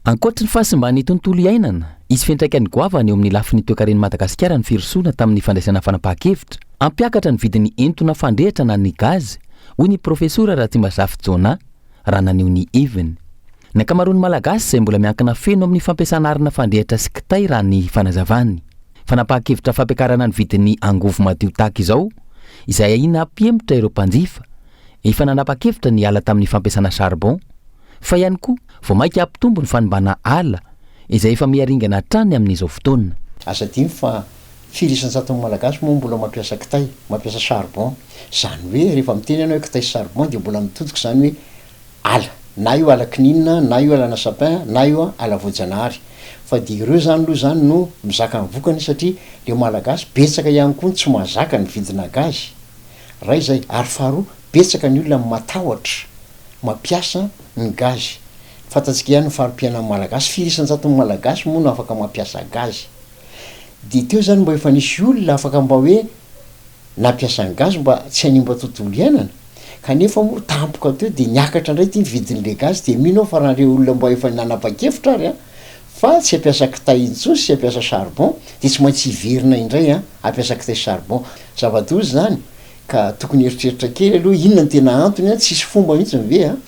Ankoatry ny fahasimban'ny tontolo iainana, hisy fiantraikany goavana eo amin'ny lafiny toekaren'i Madagasikara ny firosoana tamin'ny fandraisana fanapahan-kevitra hampiakatra ny vidin'ny entona fandrehitra na ny gaz, hoy ny Profesora Ratsimbazafy Jonah, raha naneho ny heviny. Ny ankamaroan'ny Malagasy izay mbola miankina feno amin'ny fampiasana arina fandrehitra sy kitay raha ny fanazavany. Fanapahan-kevitra fampiakarana ny vidin'ny angovo madio tahaka izao, izay ahiana hampihemotra ireo mpanjifa efa nanapa-kevitra ny hiala tamin'ny fampiasana charbon, fa ihany koa vao mainka hampitombo ny fanimbana ala izay efa miha-ringana hatrany amin'izao fotoana. Aza adino fa firy isan-jaton'ny Malagasy moa mbola mampiasa kitay, mampiasa charbon. Izany hoe rehefa miteny ianao hoe kitay sy charbon dia mbola mitodika izany hoe ala. Na io ala kininina, na io alana sapin, na io ala voajanahary. Fa dia ireo izany aloha izany no mizaka ny vokany satria le Malagasy betsaka ihany koa ny tsy mahazaka ny vidina gaz. Iray izay. Ary faharoa, betsaka ny olona matahotra mampiasa ny gaz. Fantatsika ihany ny fari-piainan'ny Malagasy, firy isan-jaton'ny Malagasy moa no afaka mampiasa gaz? Dia teo izany mba efa nisy olona afaka mba hoe nampiasa ny gaz mba tsy hanimba tontolo iainana, kanefa moa tampoka teo dia niakatra indray ity ny vidin'ilay gaz, dia mino aho fa raha ireo olona mba efa nanapa-kevitra ary an, fa tsy hampiasa kitay intsony sy hampiasa charbon, dia tsy maintsy hiverina indray an, hampiasa kitay sy charbon. Zava-doza izany. Ka tokony hieritreritra kely aloha inona no tena antony an, tsisy fomba mihitsy ve an,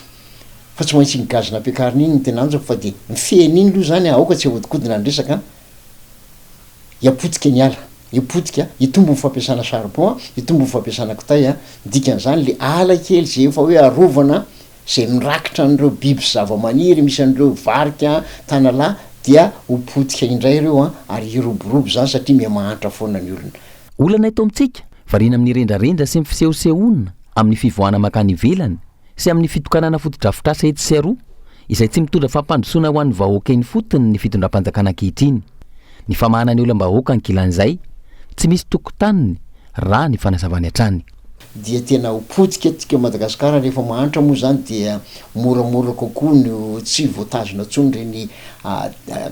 fa tsy maintsy iny gaz nampiakarina iny no tena antony fa dia mifehy an'iny aloha zany an, aoka tsy ahodikodina ny resaka an, hiapotika ny ala, hipotika, hitombo ny fampiasana charbon an, hitombo ny fampiasana kitay an, ny dikan'izany le ala kely zay efa hoe arovana zay mirakitra an'ireo biby sy zava-maniry misy an'ireo varika, tanalahy dia ho potika indray ireo an, ary hiroborobo zany satria miha mahantra foana ny olona. Olana eto amintsika, variana amin'ny rendrarendra sy ny fisehosehoana amin'ny fivoahana mankany ivelany sy amin'ny fitokanana fotodrafitrasa etsy sy aroa izay tsy mitondra fampandrosoana ho an'ny vahoaka eny ifotony ny fitondram-panjakana ankehitriny. Ny famahana ny olam-bahoaka ankilan'izay, tsy misy tokotaniny raha ny fanazavany hatrany. Dia tena ho potika atsika Madagascar rehefa mahantra moa zany dia moramora kokoa no tsy voatazona intsony ireny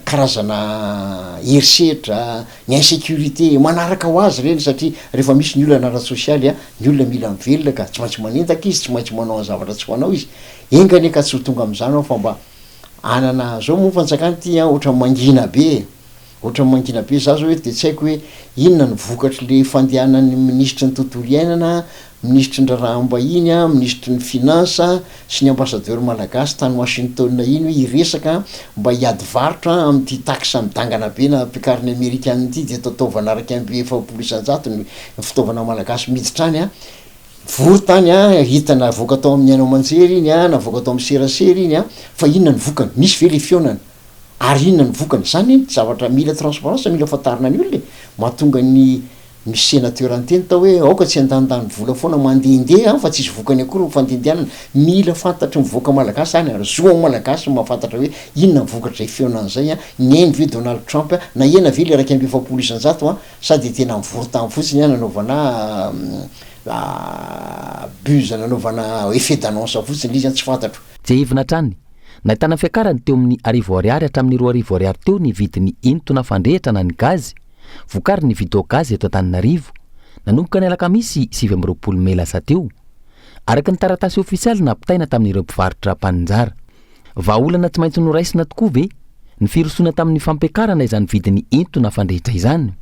karazana herisetra, ny insécurité, manaraka ho azy ireny satria rehefa misy ny olana ara-tsosialy a, ny olona mila mivelona ka, tsy maintsy manendaka izy, tsy maintsy manao ny zavatra tsy fanao izy, enga anie ka tsy ho tonga amin'izany aho fa mba hanana, zao moa fanjakana ity an, ohatran'ny mangina be e, ohatran'ny mangina be, za zao eto de tsy haiko hoe inona ny vokatry le fandehanan'ny minisitry ny tontolo iainana, minisitry ny raharaham-bahiny, minisitry ny finance sy ny ambassadeur malagasy tany Washington iny hoe hiresaka mba hiady varotra amin'ity taxe midangana be nampiakarin'ny amerikana ity dia taotaovana 41% ny fitaovana malagasy miditra any. Vory tany, hita navoaka tao amin'ny haino aman-jery iny, navoaka tao amin'ny serasera iny fa inona ny vokany? Nisy ve le fihaonana? Ary inona ny vokany? Zany anie zavatra mila transparence, mila fantarina ny olona e! Mahatonga ny misy sénateur niteny tao hoe aoka tsy handanindany vola foana mandehandeha fa tsisy vokany akory ny fandehandehanana. Mila fantatry ny vahoaka malagasy zany ary zo amin'ny malagasy ny mahafantatra hoe inona ny vokatr'izay fihaonana izay an! Nihaino ve Donald Trump? Nahena ve le 41% an? Sa dia tena nivory tany fotsiny an nanaovana buzz nanaovana effet d'annonce fotsiny le izy an tsy fantatro. Tsiahivina hatrany, nahitana fiakarany teo amin'ny arivo ariary hatramin'ny 2000 ariary teo ny vidin'ny entona fandrehitra na ny gazy, vokarin'ny Vidogaz eto Antananarivo, nanomboka ny alakamisy 29 mey lasa teo, araka ny taratasy ofisialy nampitaina tamin'ireo mpivarotra mpaninjara. Vahaolana tsy maintsy noraisina tokoa ve ny firosoana tamin'ny fampiakarana izany vidin'ny entona fandrehitra izany?